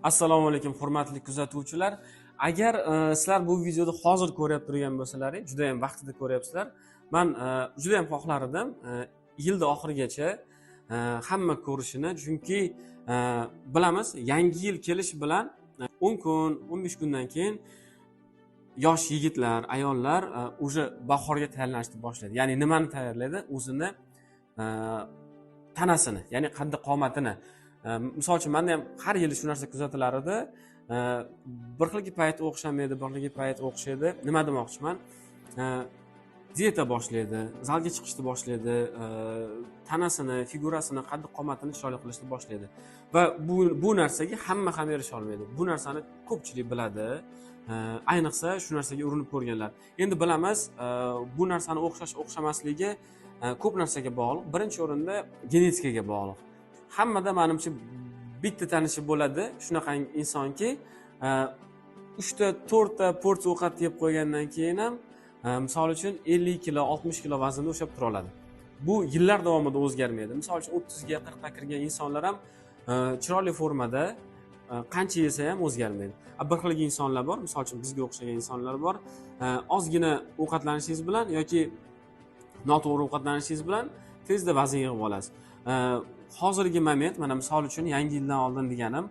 Assalomu alaykum, hurmatli kuzatuvchilar. Agar sizlar bu videoni hozir ko'rib turgan bo'lsalaring, juda ham vaqtida ko'ryapsizlar. Man juda ham xohlar edim yilni oxirigacha hamma ko'rishini, chunki bilamiz, yangi yil kelishi bilan 10 kun, 15 kundan keyin yosh yigitlar, ayollar уже bahorga tayyorlanishni boshlaydi. Ya'ni nimani tayyorlaydi? O'zini tanasini, ya'ni qaddi qomatini. Misol uchun, manda ham har yili shu narsa kuzatilar edi. Bir xilgi payt o'xshamaydi, bir xilgi payt o'xshaydi. Nima demoqchiman? Dieta boshlaydi, zalga chiqishni boshlaydi, tanasini, figurasini, qaddi qomatini chiroyli qilishni boshlaydi. Va bu narsaga hamma ham erisha olmaydi. Bu narsani ko'pchilik biladi. Ayniqsa shu narsaga urinib ko'rganlar. Endi bilamiz, bu narsani o'xshash o'xshamasligi ko'p narsaga bog'liq. Birinchi o'rinda genetikaga bog'liq. Hammada, manimcha, bitta tanishi bo'ladi shunaqa insonki, 3 ta, 4 ta porsiya ovqat yeb qo'ygandan keyin ham, misol uchun, 50 kilo, 60 kilo vaznda ushlab tura oladi. Bu yillar davomida o'zgarmaydi. Misol uchun, 30ga, 40ga kirgan insonlar ham chiroyli formada, qancha yesa ham o'zgarmaydi. Bir xil insonlar bor, misol uchun, bizga o'xshagan insonlar bor, ozgina ovqatlanishingiz bilan yoki noto'g'ri ovqatlanishingiz bilan tezda vazn yig'ib olasiz. Hozirgi moment, mana, misol uchun, yangi yildan oldin deganim,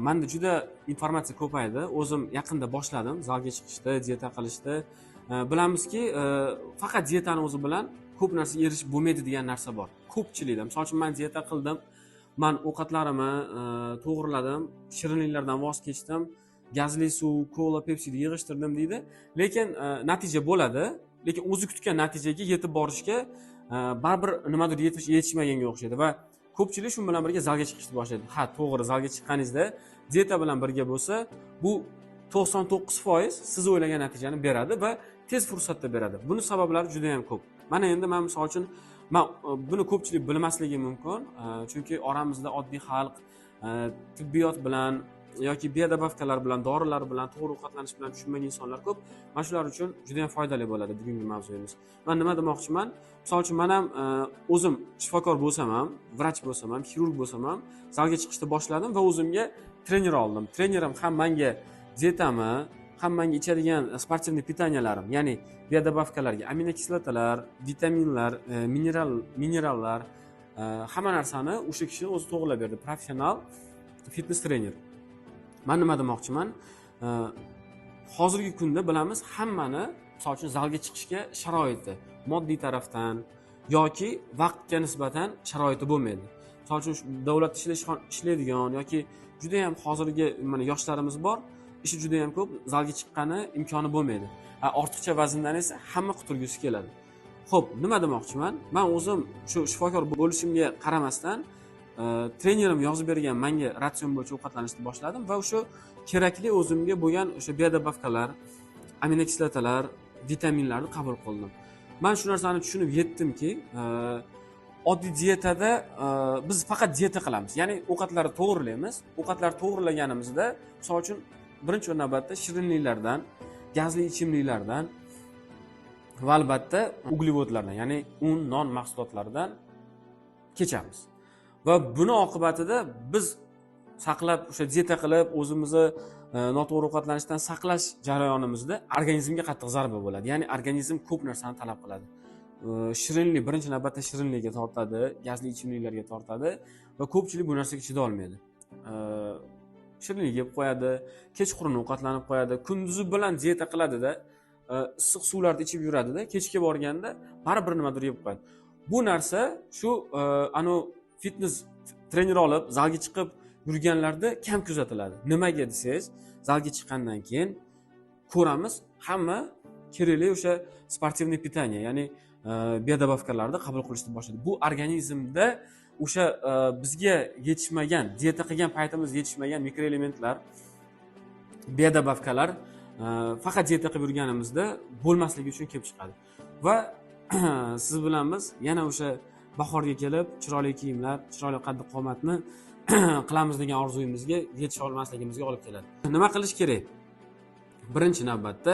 manda juda informatsiya ko'paydi. O'zim yaqinda boshladim zalga chiqishni, dieta qilishni. Bilamizki, faqat dietani o'zi bilan ko'p narsaga erishib bo'lmaydi degan narsa bor ko'pchilikda. Misol uchun, man dieta qildim, man ovqatlarimni to'g'irladim, shirinliklardan voz kechdim, gazli suv, kola, pepsini yig'ishtirdim deydi, lekin natija bo'ladi, lekin o'zi kutgan natijaga yetib borishga baribir nimadir yetishmaganga o'xshaydi. Va ko'pchilik shu bilan birga zalga chiqishni boshlaydi. Ha, to'g'ri, zalga chiqqaningizda dieta bilan birga bo'lsa, bu 99% siz o'ylagan natijani beradi va tez fursatda beradi. Buni sabablari juda yam ko'p. Mana endi man, misol uchun, man buni ko'pchilik bilmasligi mumkin, chunki oramizda oddiy xalq tibbiyot bilan yoki биодобавка lar bilan, dorilar bilan, to'g'ri ovqatlanish bilan tushunmagan insonlar ko'p. Mana shular uchun juda yam foydali bo'ladi bugungi mavzuyimiz. Man nima demoqchiman? Misol uchun, man ham o'zim shifokor bo'lsam ham, vrach bo'lsam ham, xirurg bo'lsam ham, zalga chiqishni boshladim va o'zimga trener oldim. Trenerim ham manga dietamni, ham manga ichadigan спортивный питания larim, ya'ni биодобавка larga aminokislotalar, vitaminlar, minerallar, hamma narsani o'sha kishi o'zi to'g'irlab berdi, professional fitness trener. Man nima demoqchiman? Hozirgi kunda, bilamiz, hammani, misol uchun, zalga chiqishga sharoiti moddiy tarafdan yoki vaqtga nisbatan sharoiti bo'lmaydi. Misol uchun, davlat ishida ishlaydigan yoki judayam hozirgi mana yoshlarimiz bor, ishi judayam ko'p, zalga chiqqani imkoni bo'lmaydi. Ortiqcha vazndan esa hamma qutulgisi keladi. Ho'p, nima demoqchiman? Man o'zim shu shifokor bo'lishimga qaramasdan, trenerim yozib bergan manga ratsion bo'yicha ovqatlanishni boshladim va o'sha kerakli o'zimga bo'lgan o'sha биодобавка lar, aminokislotalar, vitaminlarni qabul qildim. Man shu narsani tushunib yetdimki, oddiy dietada biz faqat dieta qilamiz, ya'ni ovqatlarni to'g'rilaymiz. Ovqatlarni to'g'rilaganimizda, misol uchun, birinchi navbatda shirinliklardan, gazli ichimliklardan va albatta uglevodlardan, ya'ni un, non mahsulotlaridan kechamiz. Va buni oqibatida biz saqlab, o'sha dieta qilib, o'zimizni noto'g'ri ovqatlanishdan saqlash jarayonimizda organizmga qattiq zarba bo'ladi. Ya'ni organizm ko'p narsani talab qiladi. Shirinlik, birinchi navbatda shirinlikka tortadi, gazli ichimliklarga tortadi va ko'pchilik bu narsaga chidolmaydi. Shirinlik yeb qo'yadi, kechqurun ovqatlanib qo'yadi, kunduzi bilan dieta qiladida, issiq suvlarni ichib yuradida, kechga borganda baribir nimadir yeb qo'yadi. Bu narsa shu anavi fitness trener olib, zalga chiqib yurganlarda kam kuzatiladi. Nimaga desangiz, zalga chiqqandan keyin ko'ramiz, hamma kerakli o'sha спортивный питание, ya'ni биодобавка larni qabul qilishni boshlaydi. Bu organizmda o'sha bizga yetishmagan, dieta qilgan paytimizda yetishmagan mikroelementlar, биодобавка lar faqat dieta qilib yurganimizda bo'lmasligi uchun kelib chiqadi. Va siz bilan biz yana o'sha bahorga kelib chiroyli kiyimlar, chiroyli qaddi qomatni qilamiz degan orzuyimizga yetisha olmasligimizga olib keladi. Nima qilish kerak? Birinchi navbatda,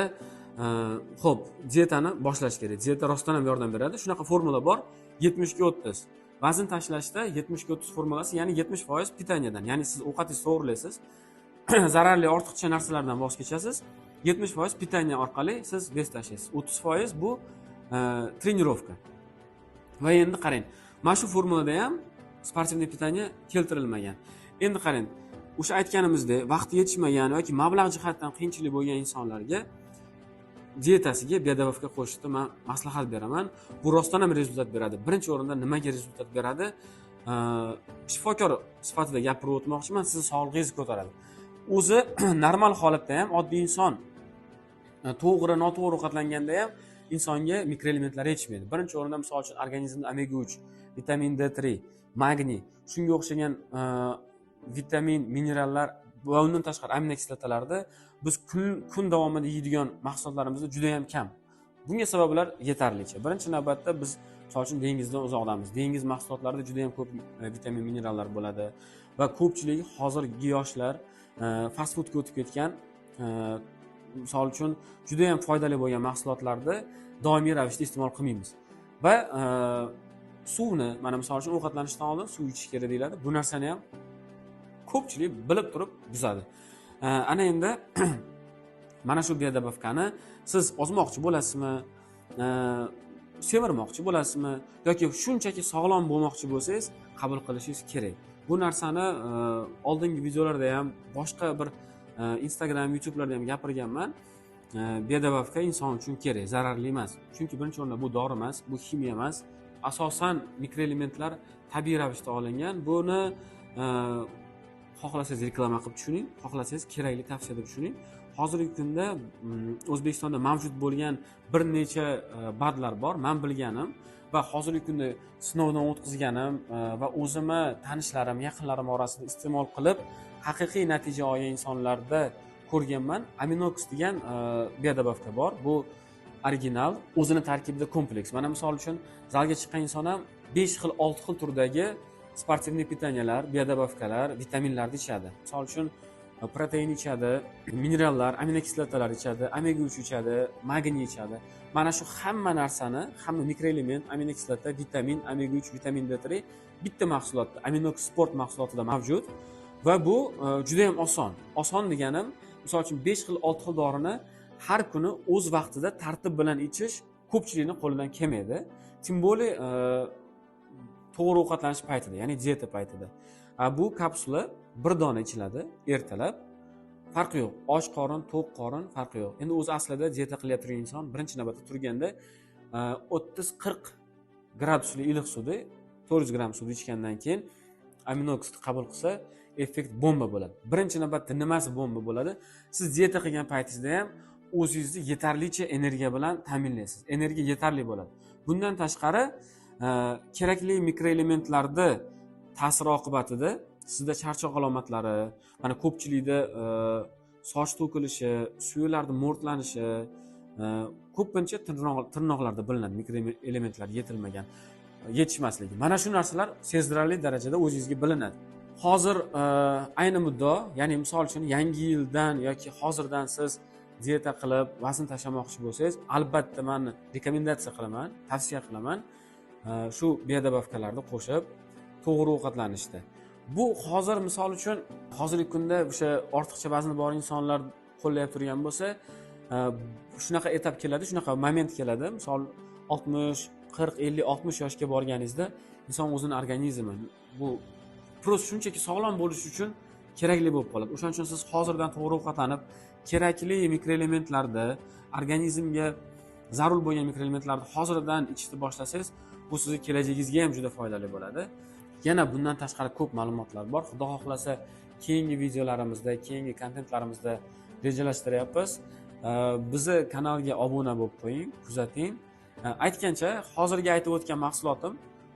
ho'p, dietani boshlash kerak. Dieta rostdan ham yordam beradi. Shunaqa formula bor: 70ga 30. Vazn tashlashda 70:30 formulasi, ya'ni 70% питания dan, ya'ni siz ovqatingizni to'g'rilaysiz, zararli ortiqcha narsalardan voz kechasiz, 70% питание orqali siz вес tashlaysiz, 30% bu тренировка. Va endi qarang, mana shu formulada ham спортивный питание keltirilmagan. Endi qarang, o'sha aytganimizdek, vaqti yetishmagan yoki mablag' jihatdan qiyinchilik bo'lgan insonlarga dietasiga биодобавка qo'shishni man maslahat beraman. Bu rostdan ham результат beradi. Birinchi o'rinda nimaga результат beradi? Shifokor sifatida gapirib o'tmoqchiman, sizni sog'lig'ingizni ko'taradi. O'zi normal holatda ham oddiy inson to'g'ri, noto'g'ri ovqatlanganda ham insonga mikroelementlar yetishmaydi. Birinchi o'rinda, misol uchun, organizmda omega 3, vitamin D3, magniy, shunga o'xshagan vitamin, minerallar va undan tashqari aminokislotalarni biz kun davomida yeydigan mahsulotlarimizda juda yam kam. Bunga sabablar yetarlicha. Birinchi navbatda biz, misol uchun, dengizdan uzoqdamiz. Dengiz mahsulotlarida juda yam ko'p vitamin, minerallar bo'ladi va ko'pchiligi hozirgi yoshlar fast foodga o'tib ketgan. Misol uchun, juda yam foydali bo'lgan mahsulotlarni doimiy ravishda iste'mol qilmaymiz va suvni, mana misol uchun, ovqatlanishdan oldin suv ichish kerak deyiladi. Bu narsani ham ko'pchilik bilib turib buzadi. Ana endi mana shu биодобавка ni siz ozmoqchi bo'lasizmi, semirmoqchi bo'lasizmi yoki shunchaki sog'lom bo'lmoqchi bo'lsangiz, qabul qilishingiz kerak. Bu narsani oldingi videolarda ham, boshqa bir Instagram, YouTubelarda ham gapirganman. Биодобавка inson uchun kerak, zararli emas, chunki birinchi o'rinda bu dori emas, bu ximiya emas, asosan mikroelementlar tabiiy ravishda olingan. Buni xohlasangiz reklama qilib tushuning, xohlasangiz kerakli tavsiya deb tushuning. Hozirgi kunda O'zbekistonda mavjud bo'lgan bir necha БАД lar bor, man bilganim va hozirgi kunda sinovdan o'tkazganim va o'zimni tanishlarim, yaqinlarim orasida iste'mol qilib haqiqiy natija olgan insonlarda ko'rganman. Aminox degan биодобавка bor. Bu original, o'zini tarkibida kompleks. Mana misol uchun, zalga chiqqan inson ham besh xil, olti xil turdagi спортивный питания lar, биодобавка lar, vitaminlarni ichadi. Misol uchun, protein ichadi, minerallar, aminokislotalar ichadi, omega 3 ichadi, magniy ichadi. Mana shu hamma narsani, hamma mikroelement, aminokislota, vitamin, omega 3, vitamin D3 bitta mahsulotda, Aminox Sport mahsulotida mavjud. Va bu juda yam oson. Oson deganim, misol uchun, besh xil, olti xil dorini har kuni o'z vaqtida tartib bilan ichish ko'pchilikni qo'lidan kelmaydi, тем более to'g'ri ovqatlanish paytida, ya'ni dieta paytida. Bu kapsula bir dona ichiladi ertalab, farqi yo'q, och qorin, to'q qorin, farqi yo'q. Endi o'zi aslida dieta qilayotgan turgan inson birinchi navbatda turganda 30-40 gradusli iliq suvda 400 gramm suvni ichgandan keyin Aminoxni qabul qilsa, effekt bomba bo'ladi. Birinchi navbatda nimasi bomba bo'ladi? Siz dieta qilgan paytingizda ham o'zingizni yetarlicha energiya bilan ta'minlaysiz, energiya yetarli bo'ladi. Bundan tashqari, kerakli mikroelementlarni ta'siri oqibatida sizda charchoq alomatlari, mana ko'pchilikda soch to'kilishi, suyaklarni mo'rtlanishi, ko'pincha tirnoqlarda bilinadi mikroelementlar yetilmagan, yetishmasligi. Mana shu narsalar sezilarli darajada o'zingizga bilinadi. Hozir ayni muddao, ya'ni misol uchun, yangi yildan yoki hozirdan siz dieta qilib vazn tashlamoqchi bo'lsangiz, albatta man рекомендация qilaman, tavsiya qilaman shu биодобавка larni qo'shib to'g'ri ovqatlanishni. Bu hozir, misol uchun, hozirgi kunda o'sha ortiqcha vazni bor insonlar qo'llayib turgan bo'lsa, shunaqa этап keladi, shunaqa moment keladi, misol, 60, 40, 50, 60 yoshga borganingizda inson o'zini organizmi bu просто shunchaki sog'lom bo'lish uchun kerakli bo'lib qoladi. O'shaning uchun siz hozirdan to'g'ri ovqatlanib, kerakli mikroelementlarni, organizmga zarur bo'lgan mikroelementlarni hozirdan ichishni boshlasangiz, bu sizni kelajagingizga ham juda foydali bo'ladi. Yana bundan tashqari ko'p ma'lumotlar bor. Xudo xohlasa, keyingi videolarimizda, keyingi kontentlarimizda rejalashtiryapmiz. Bizni kanalga obuna bo'lib qo'ying, kuzating. Aytgancha, hozirgi aytib o'tgan mahsulotim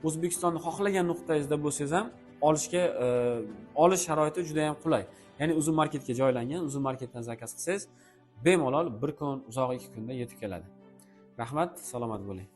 O'zbekistonni xohlagan nuqtangizda bo'lsangiz ham olishga, olish sharoiti juda yam qulay, ya'ni Uzum Marketga joylangan. Uzum Marketdan заказ qilsangiz, bemalol bir kun, uzog'i 2 kunda yetib keladi. Rahmat, salomat bo'ling.